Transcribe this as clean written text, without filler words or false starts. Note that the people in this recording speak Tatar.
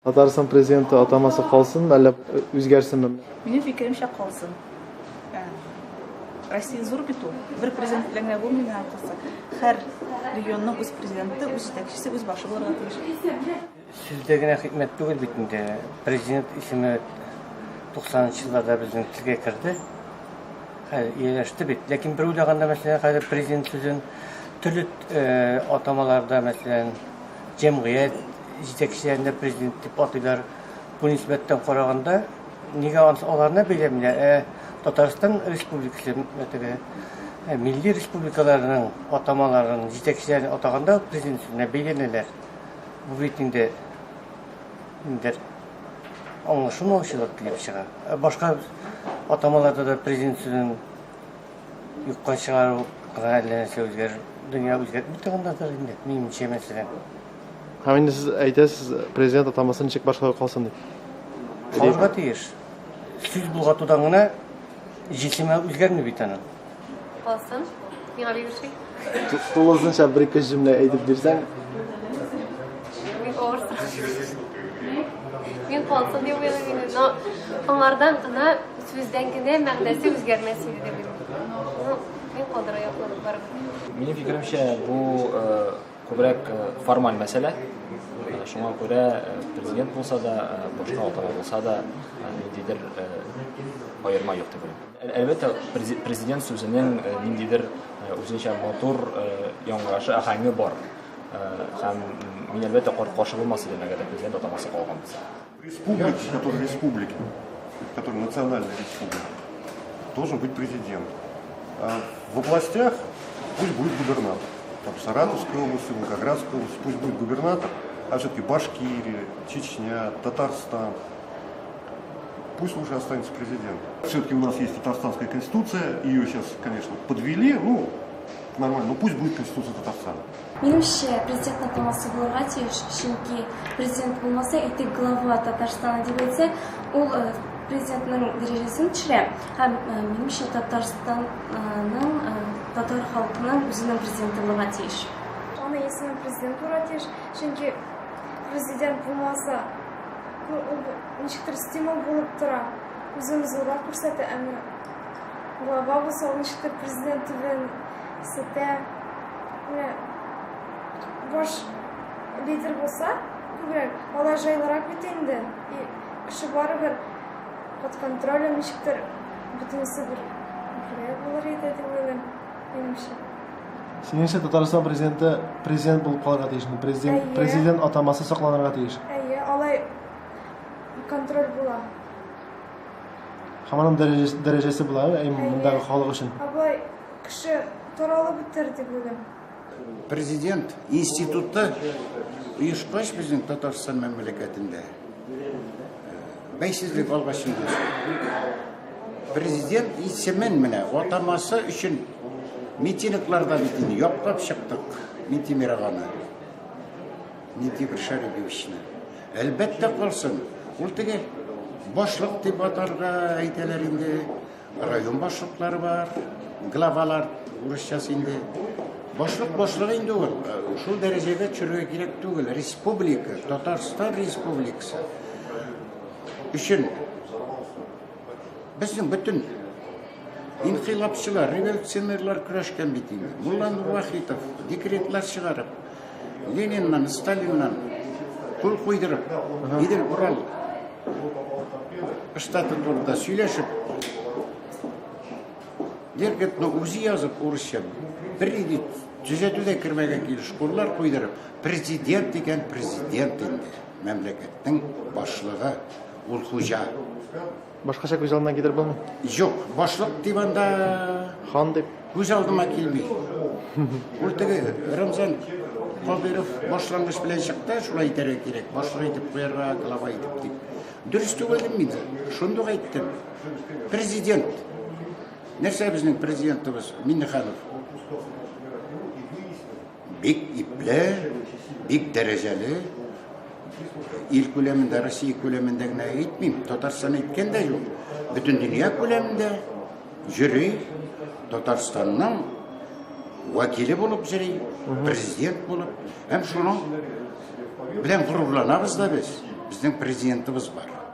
Татарстан президенты атамасы калсынмы, әллә үзгәрсенме? Минем фикеремчә, калсын. Россия зур бит ул. Бер президент белән генә булмый миңа калса. Һәр регионның үз президенты, үз җитәкчесе, үз башы булырга тиеш. Сүздә генә хикмәт түгел бит инде. Президент исеме 90 елларда безнең телгә керде. Хәзер ияләште бит. Ләкин бер уйлаганда, мәсәлән, хәзер президент сүзен төрле атамаларда, мәсәлән, җәмгыять җитәкчеләрен дә президент дип атыйлар. Бу нисбәттән караганда, нигә аларны бәйләмиләр? Ә Татарстан Республикасы теге милли республикаларның атамаларын, җитәкчеләрен атаганда президент сүзенә бәйләнәләр. Бу бит инде ниндидер аңлашылмаучылык килеп чыга. Ә башка атамаларда да президент сүзен юкка чыгару гына әллә нәрсә үзгәрер, дөнья үзгәртми торгандадыр инде, минемчә, мәсәлән. Һәм инде сез әйтәсез, президент атамасы ничек бар шулай калсын дип. Калырга тиеш. Сүз болгатудан гына җисеме үзгәрми бит аның. Калсын. Миңа бик ошый. Тулысынча бер-ике җөмлә әйтеп бирсәң. Бик авыр сорау. Мин калсын дип уйлыйм инде. Но аңардан гына, сүздән генә мәгънәсе үзгәрмәс иде дип уйлыйм. Ну, мин калдыра яклы барыбер. Минем фикеремчә, бу күбрәк формаль мәсьәлә. Шуңа күрә президент булса да, башка атама булса да, ниндидер аерма юк дип уйлыйм. Әлбәттә, президент сүзенең ниндидер үзенчә матур яңгырашы, аһәңе бар. Һәм мин, әлбәттә, каршы булмас идем, әгәр дә президент атамасы калган булса. Республики, которые республики, которые национальная республика, должен быть президент. А в областях пусть будет губернатор. Там в Саратовской области, в Волгоградской области пусть будет губернатор, а все-таки Башкирия, Чечня, Татарстан, пусть лучше останется президент. Все-таки у нас есть татарстанская конституция, ее сейчас, конечно, подвели, ну, нормально, но пусть будет конституция Татарстана. Минемчә, президент атамасы булырга тиеш, чөнки президент булмаса, әйтик, глава Татарстана дип әйтсәк, ул президентның дәрәҗәсен төшерә. Һәм, минемчә, Татарстанның, татар халкының үзенең президенты булырга тиеш. Аның исеме президент булырга тиеш, чөнки президент булмаса, ул ничектер стимул булып тора, үзен зуррак күрсәтә, ә менә глава булса, ул ничектер президент түбән сетә. Менә баш лидер булса, күбрәк, алар җайлырак бит инде. И кеше барыбер под контролем ничектер бөтенесе бер бергә булыр иде дип уйлыйм, минемчә. Синеңчә, Татарстан президенты президент булып калырга тиешме? Президент, Әйе. президент атамасы сакланырга тиеш. Әйе, алай контроль була. Һәм аның дәрәҗәсе, дәрәҗәсе була, әйе, Әйе. мондагы халык өчен. Ә болай кеше таралып бетер дип уйлыйм. Президент институты оешкач безнең Татарстан мәмләкәтендә, бәйсезлек алгач инде, президент исемен менә атамасы өчен митингларда бит инде яклап чыктык Минтимер аганы, Минтимер Шәриповичны. Әлбәттә калсын. Ул теге башлык дип атарга әйтәләр инде. Район башлыклары бар, главалар урысчасы инде. Башлык башлык инде ул. Шул дәрәҗәгә төшерергә кирәк түгел. Республика, Татарстан Республикасы өчен безнең бөтен инкыйлабчылар, революционерлар көрәшкән бит инде. Мулланур Вахитов декретлар чыгарып, Лениннан, Сталиннан кул куйдырып, Идел Урал штаты турында сөйләшеп, Дергетны үзе язып урысча, бернинди төзәтү дә кермәгән килеш куллар куйдырып, президент дигән президент инде, мәмләкәтнең башлыгы, ул хуҗа. Башкача күз алдына китереп булмый. Юк, башлык дип анда Хан дип. Күз алдыма килми. Ул теге Рамзан Кадыйров башлангыч белән чыкты, шулай итәргә кирәк, башлык итеп куярга, глава итеп дип. Дөрес түгел дим мин. Шундук әйттем. Президент. Нәрсә безнең президентыбыз Миннеханов? Бик ипле, бик дәрәҗәле. Ил күләмендә, Россия күләмендә генә әйтмим, Татарстан әйткән дә юк. Бөтен дөнья күләмендә йөри, Татарстанның вәкиле булып йөри, президент булып. Һәм шуның белән горурланабыз да без. Безнең президентыбыз бар.